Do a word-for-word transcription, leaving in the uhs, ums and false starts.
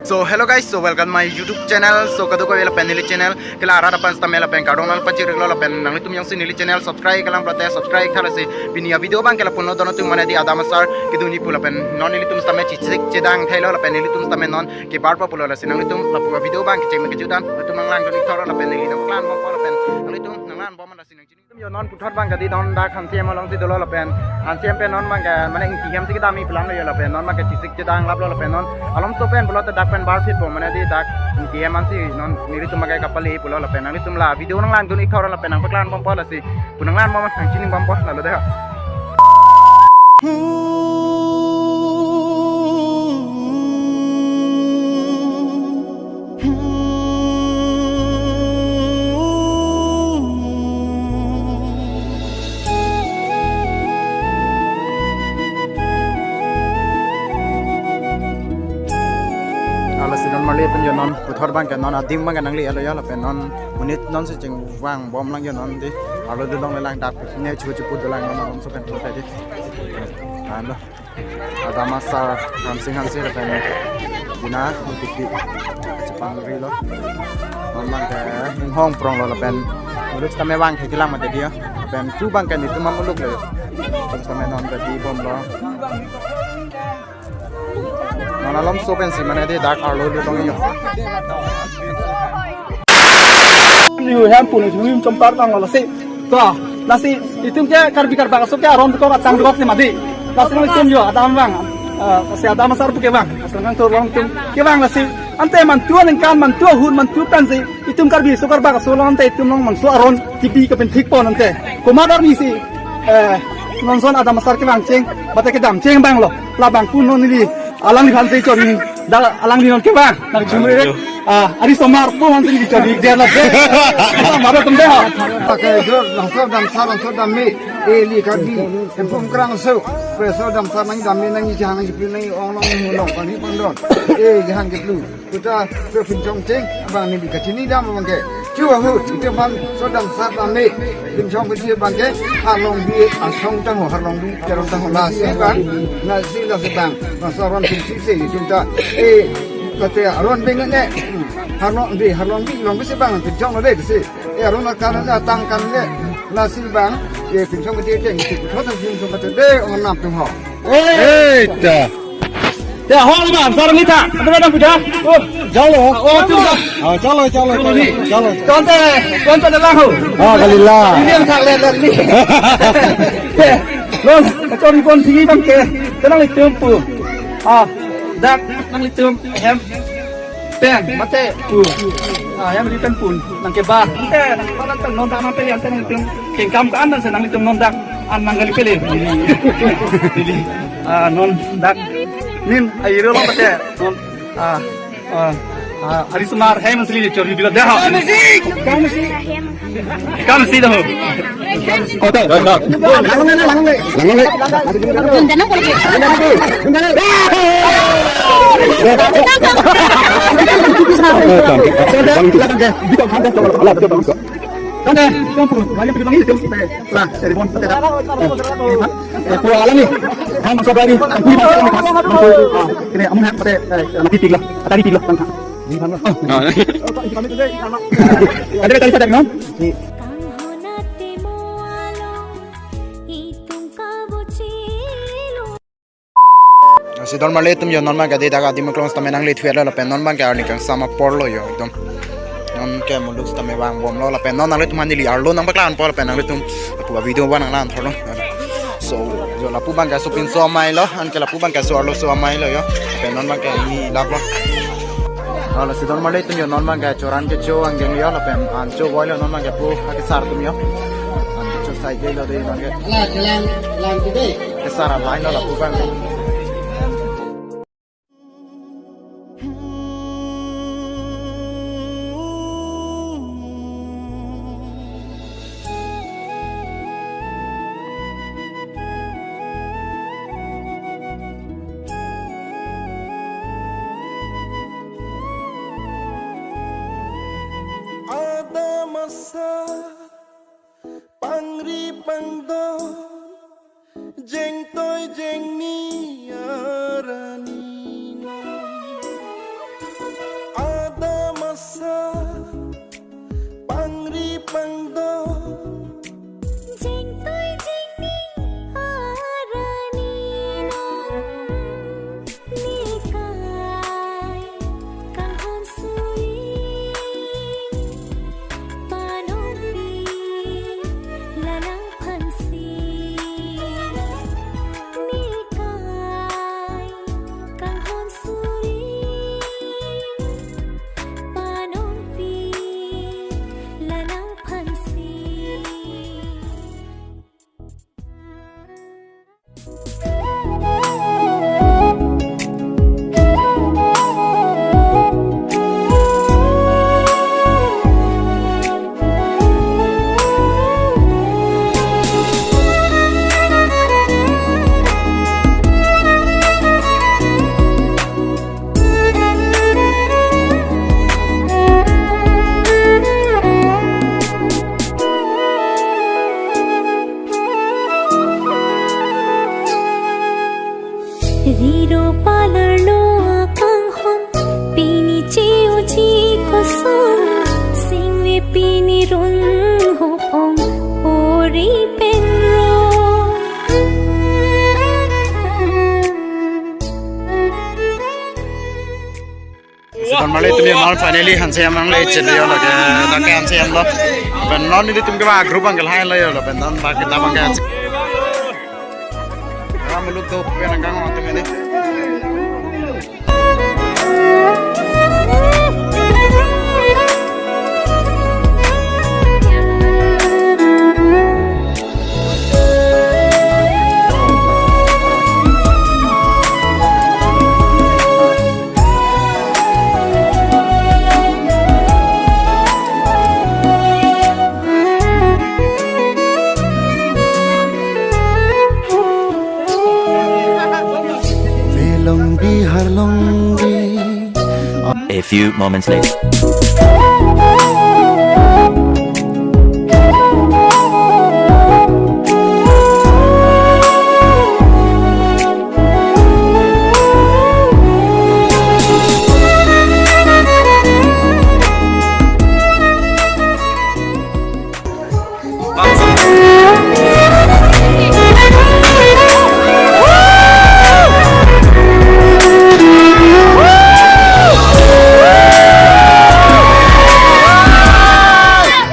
So hello guys, so welcome my YouTube channel. So kadokave lapen neli channel ke la arat aphan sitame lapen kardom nangpachiriklo, lapen nanglitum jongsi neli channel subscribe kalang pulote subscribe tha lasi pini a-video abang ke lapunlo, don atum mane di adam asar kedun-i pu lapen non nelitum sitame chesik chedang thailo, lapen nelitum sitame non kebarpo pulo, lasi nanglitum lapu a-video abang kecheng kejut an nangtum nanglangdun-ik thor lapen neli nangpaklan bompo lapen nanglitum nanglan bom lasi nangchini. Yo non puthot abang ke di don dak Hansi hem alongsi dolo lapen Hansi hem pen non abang ke mane ingti hem si kedam-i pu alam lo yo, lapen non abang ke chesik chedang laplo lapen non alomso pen pulote dak pen bar phitpo, mane di dak ingti hem ansi non nelitum abang ke kapale pulo, lapen nanglitum la video nanglangdun-ik thor lapen nangpaklan bompo lasi pu nanglan bom nangchini bompo lalo dei. Lasi don marli pen yo non puthot abang ke non adim abang ke nangli alo yo, lapen non monit non si chingvang bom lang yo non di. Arlo dodong le lang dak ne chu chu pu dolang non alomso pen pulote di. Ando. Adam asar Ramsing Hansi lapen Dina Mutiki chepangrilo. Non abang ke inghong pronglo lapen muluk sitame vang thekilang mate dia. Lapen tu abang ke netum amuluk lo yo. Netum sitame non ready bomlo. Non alomso pensi mane di dak arlo dodong yo. Liu hem pun liu hem chompar tang lasi. To, lasi itum ke Karbi Karbak aso ke aron dukok atang dukok si mati. Lasi nangtum yo adam abang. Eh, si adam asar pu kevang. Asal nangtum aron itum kevang lasi. Ante mantu aningkan, mantu ahut, mantu pensi itum Karbi aso Karbak aso along ante itum long mangso aron kebi kepinthik pon ante. Komat arni si, eh, non ason adam asar kevang cheng, mate kedam cheng abang lo. Labang pun non neli alangliphan si chori, dak alangli non kevang nangchumri. Ah, ari somar pu hansi neli chori der la de. Maro tum de ha. Pakai jo langsor dam asar, langsor dam me. Eli Karbi, empum krang so. Preso dam asar nangdam me, nangji jahang nangji plu nangji ong long nangji long pani pangdon. Eh, jahang ke plu. Kuta pe pinchong cheng abang neli kachini dam abang ke. Chu ahut itum aphan so dam asar dam me. Pinchong kachini abang ke Harlongbi asong tang ho, Harlongbi Teron tang ho, lasi abang. Lasi lasi abang. Masa ron pinsi se itum ta. Eh, kate aron beng ne. Harlongbi, Harlongbi, Longbi si abang pinchong lo de si. Eh, aron akan le, atang akan le. Lasi abang. Eh, pinchong kachini cheng si. Thot pinchong kachini de ong nam tum ho. Eita. Ya, ho, ma, sarang kita. Ada datang puja. Oh, jalo. Oh, tu dah. Ah, jalo, jalo, jalo, jalo. Konte, konte dalam ho. Ah, kalila. Ini yang tak lihat lihat ni. Long, kacon kon tinggi bang ke. Tenang itu pu. Ah, dak nang itu hem. Pen, mate pu. Ah, hem ri pen pun. Nangkebar. Ante, nangkebar ante non dak nangpele ante nangtum kengkam ke-an nang senang itum non dak an nanggali pele. Jadi, ah, non dak nin airo lo mate non, ah, ah, ah, ari somar hem asli chori bila dah. Kamsi. Kamsi dah. Kota. Langle, langle. Langle. Tante, tante, tante, tante. Lah, dari bon, tante, tante. Eh, pulang lagi. Kan masuk lagi. Ini amun hak pakai, eh, nanti tiga lah. Tadi tiga lah, tante. Ah. Ada tadi sadar kan? Kanghon atimo along itum kabuchilo. Si don marli atum yo, non abang ke di dak adim aklong sitame nangli thuet lo lapen non abang ke arni kangsam apor lo yo, ekdom. Non ke muluk sitame vang bom lo lapen non nanglitum aphan neli arlo nangpaklan po lapen nanglitum lapu a-video abang nanglan thor lo. So, yo lapu abang ke sopinso amei lo, anke lapu abang ke so arloso amei lo yo. Lapen non abang ke ni lap lo. Ah, lasi don marli atum yo, non abang ke choran kecho angjeng yo lapen an chovoi lo, non abang ke pu akesar atum yo. An kecho side lo de non ke. Ala, jalan, jalan ke de. Kesar a-line lo lapu abang. Adam asar pangri pangdon, jengtoi jengni arani non. Lapen marli tumi non finally Hanse Dam nangle chele yo lake, dak ke Hanse Dam lo. Lapen non nelitum ke ba group abang ke lahai lo yo, lapen non ba kita abang ke Hanse. Ya, muluk do pen angkang orang tumi ni. Belong Bihar longri. A few moments later.